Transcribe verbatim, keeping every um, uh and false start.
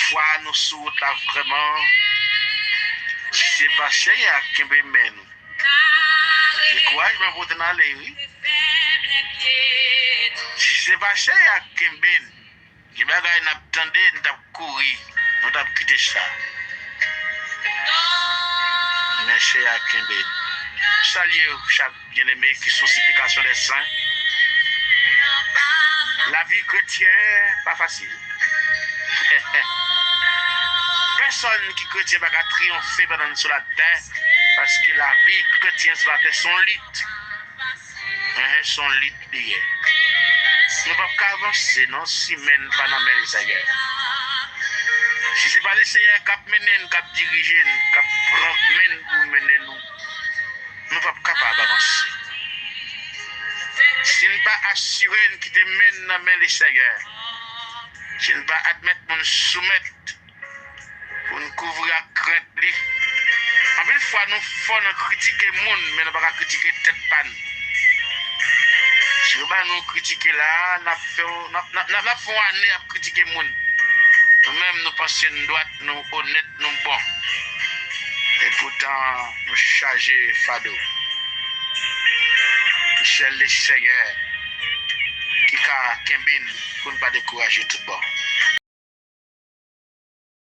Fwa nou sou wout la vrèman, si se pa Seyè a k kenbe men nou, dekourajman pote n ale, wi. Si se pa Seyè a k kenbe n, gen bagay n ap tande, n t ap kouri, nou t ap kite sa. Men Seyè a kenbe n. Salye chak byeneme ki sou siplikasyon dè sen. Lavi kretyen pa fasil. Pèsonn ki kretyen pa ka triyonfe pandan n sou latè, paske lavi kretyen sou latè se yon lit. Enhen, se yon lit li ye. Nou p ap ka avanse non si men n pa nan men Leseyè. Si se pa Leseyè k ap mennen n, k ap dirije n, k ap pran men n pou mennen nou, nou p ap kapab avanse. Si n pa asire n kite men n nan men Leseyè, si n pa admèt pou n soumèt, pou n kouvri ak krent li. Anpil fwa nou fò nan kritike moun, men nou pa ka kritike tèt pa n. Si yo ba nou kritike la, n ap fè, n ap, n ap, n ap fè yon ane ap kritike moun. Nou menm, nou panse n dwat, nou onèt, nou bon. Epoutan, nou chaje fado. Sèl Leseyè ki ka kenbe n pou n pa dekouraje tout bon.